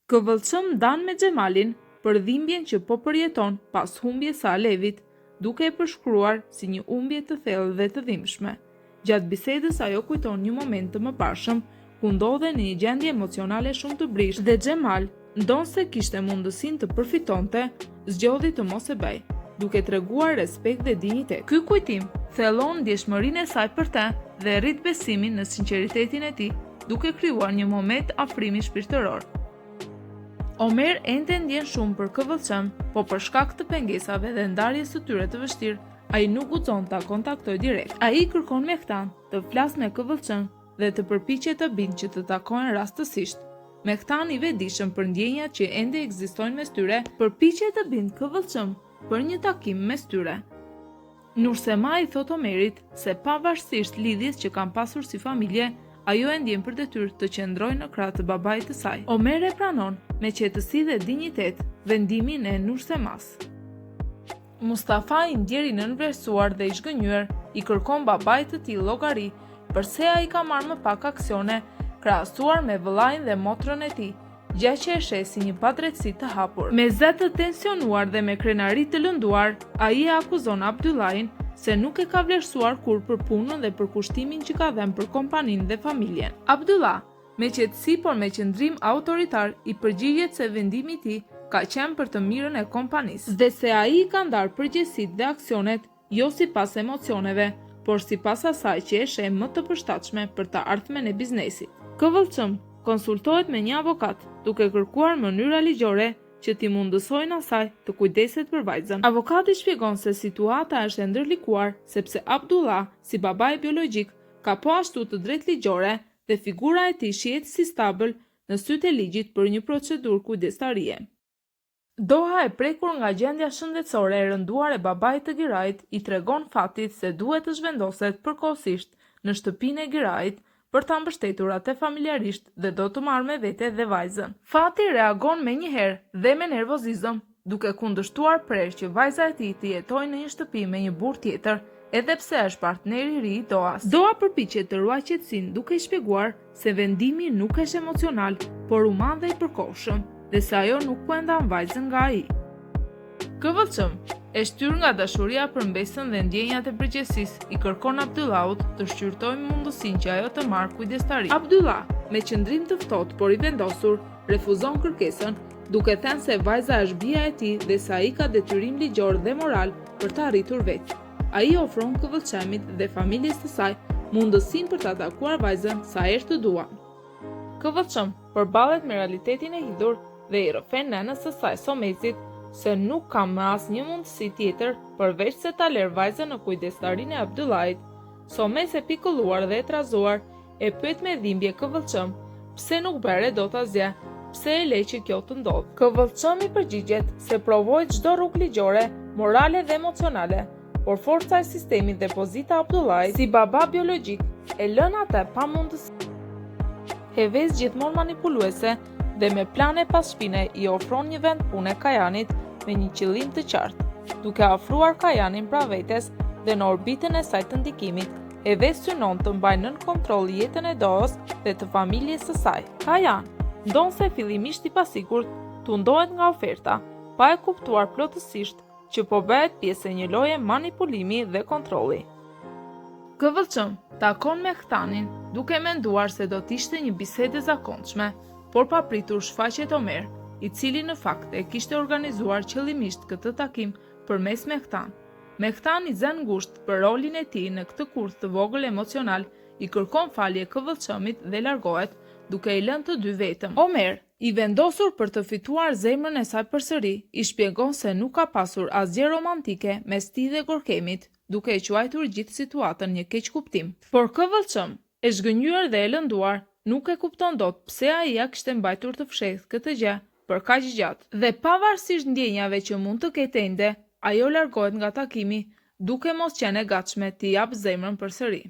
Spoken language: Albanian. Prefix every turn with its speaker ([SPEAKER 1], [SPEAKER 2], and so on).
[SPEAKER 1] Këvëllçëm ndan me Xhemalin për dhimbjen që po përjeton pas humbjes së Alevit, duke e përshkruar si një humbje të thellë dhe të dhimbshme. Gjatë bisedës ajo kujton një moment të mëparshëm ku ndodhej në një gjendje emocionale shumë të brishtë dhe Xhemal, ndonëse kishte mundësinë të përfitonte, zgjodhi të mos e bëjë, duke treguar respekt dhe dinjitet. Ky kujtim thellon ndjeshmërinë e saj për të dhe rrit besimin në sinqeritetin e tij, duke krijuar një moment afrimi shpirtëror. Omer ende ndjen shumë për Këvëllçëm, po për shkak të pengesave dhe ndarjes së tyre të vështirë, ai nuk guxon ta kontaktojë direkt. Ai i kërkon Mehtan të flasë me Këvëllçëm dhe të përpiqet ta bindë që të takohen rastësisht. Mehtan i vetëdijshëm për ndjenjat që ende ekzistojnë mes tyre, përpiqet të bindë Këvëllçëm për një takim mes tyre. Nursema i thotë Omerit se pavarësisht lidhjes që kanë pasur si familje, ajo e ndjen për detyrë të qëndrojë në krah të babait të saj. Omer e pranon me qetësi dhe dinjitet vendimin e Nursemas. Mustafa i ndjerë i nënvlerësuar dhe i zhgënjyer, i kërkon babait të tij llogari përse ai ka marrë më pak aksione krahasuar me vëllain dhe motrën e tij, gjë që e sheh si një padrejtësi të hapur. Me zë të tensionuar dhe me krenari të lënduar, ai e akuzon Abdyllahin se nuk e ka vlerësuar kurrë për punën dhe përkushtimin që ka dhënë për kompaninë dhe familjen. Abdyllah, me qetësi por me qëndrim autoritar, i përgjigjet se vendimi i tij ka qenë për të mirën e kompanisë dhe se ai i ka ndarë përgjegjësitë dhe aksionet jo sipas emocioneve, por sipas asaj që e sheh më të përshtatshme për të ardhmen e biznesit. Këvëllçëm konsultohet me një avokat, duke kërkuar mënyra ligjore që t'i mundësojnë asaj të kujdeset për vajzën. Avokati shpjegon se situata është e ndërlikuar sepse Abdullah, si babai biologjik, ka po ashtu të drejtë ligjore dhe figura e tij shihet si stabël në sytë e ligjit për një procedurë kujdestarie. Doha e prekur nga gjendja shëndetësore e rënduar e babait të Girajt i tregon Fatit se duhet të zhvendoset përkohësisht në shtëpinë e Girajt për ta mbështetur atë familjarisht dhe do të marrë me vete dhe vajzën. Fati reagon menjëherë dhe me nervozizëm, duke kundërshtuar prerë që vajza e tij të jetojë në një shtëpi me një burrë tjetër, edhe pse është partneri i ri i Doas. Doa përpiqet të ruajë qetësinë duke i shpjeguar se vendimi nuk është emocional, por human dhe i përkohshëm, dhe se ajo nuk po e ndan vajzën nga ai. Këvëllçëm, e shtyrë nga dashuria për mbesën dhe ndjenjat e përgjegjësisë, i kërkon Abdyllahut të shqyrtojë mundësinë që ajo të marrë kujdestarinë. Abdyllah, me qëndrim të ftohtë por i vendosur, refuzon kërkesën, duke thënë se vajza është bija e tij dhe se ai ka detyrim ligjor dhe moral për ta rritur vetë. Ai i ofron Këvëllçemit dhe familjes të saj mundësinë për ta takuar vajzën sa herë të duan. Këvëllçëm përballet me realitetin e hidhur dhe i rrëfen nënës së saj Somezit se nuk ka më asnjë mundësi tjetër përveç se ta lerë vajzën në kujdestarinë e Abdyllait. Somez e pikëlluar dhe e trazuar E pyet me dhimbje Këvëllçëm, pse nuk bëre dot asgjë, pse e le që kjo të ndodhë. Këvëllçëm i përgjigjet se provoi çdo rrugë ligjore, morale dhe emocionale, por forca e sistemit dhe pozita e Abdullait si baba biologjik e lënë atë pa mundësi. Heves gjithmonë manipuluese dhe me plane pas shpine i ofron një vend pune Kajanit me një qëllim të qartë, duke afruar Kajanin pranë vetes dhe në orbitën e saj të ndikimit, Heves synon të mbajë nën kontroll jetën e Doës dhe të familjes së saj. Kajan, ndonëse fillimisht i pasigurt, tundohet nga oferta, pa e kuptuar plotësisht që po bëhet pjesë e një loje manipulimi dhe kontrolli. Këvëllçëm takon Mehtanin, duke menduar se do të ishte një bisedë e zakonshme, por papritur shfaqet Omer, i cili në fakt e kishte organizuar qëllimisht këtë takim përmes Mehtan. Mehtan i zënë ngushtë për rolin e tij në këtë kurth të vogël emocional, i kërkon falje Këvëllçëmit dhe largohet, duke i lënë të dy vetëm. Omer, i vendosur për të fituar zemrën e saj përsëri, i shpjegon se nuk ka pasur asgjë romantike mes tij dhe Gorkemit, duke e quajtur gjithë situatën një keqkuptim. Por Këvëllçëm, E zhgënjyer dhe e lënduar, nuk e kupton dot pse ai ia kishte mbajtur të fshehtë këtë gjë për kaq gjatë. Dhe pavarësisht ndjenjave që mund të ketë ende, ajo largohet nga takimi, duke mos qenë e gatshme t'i japë zemrën përsëri.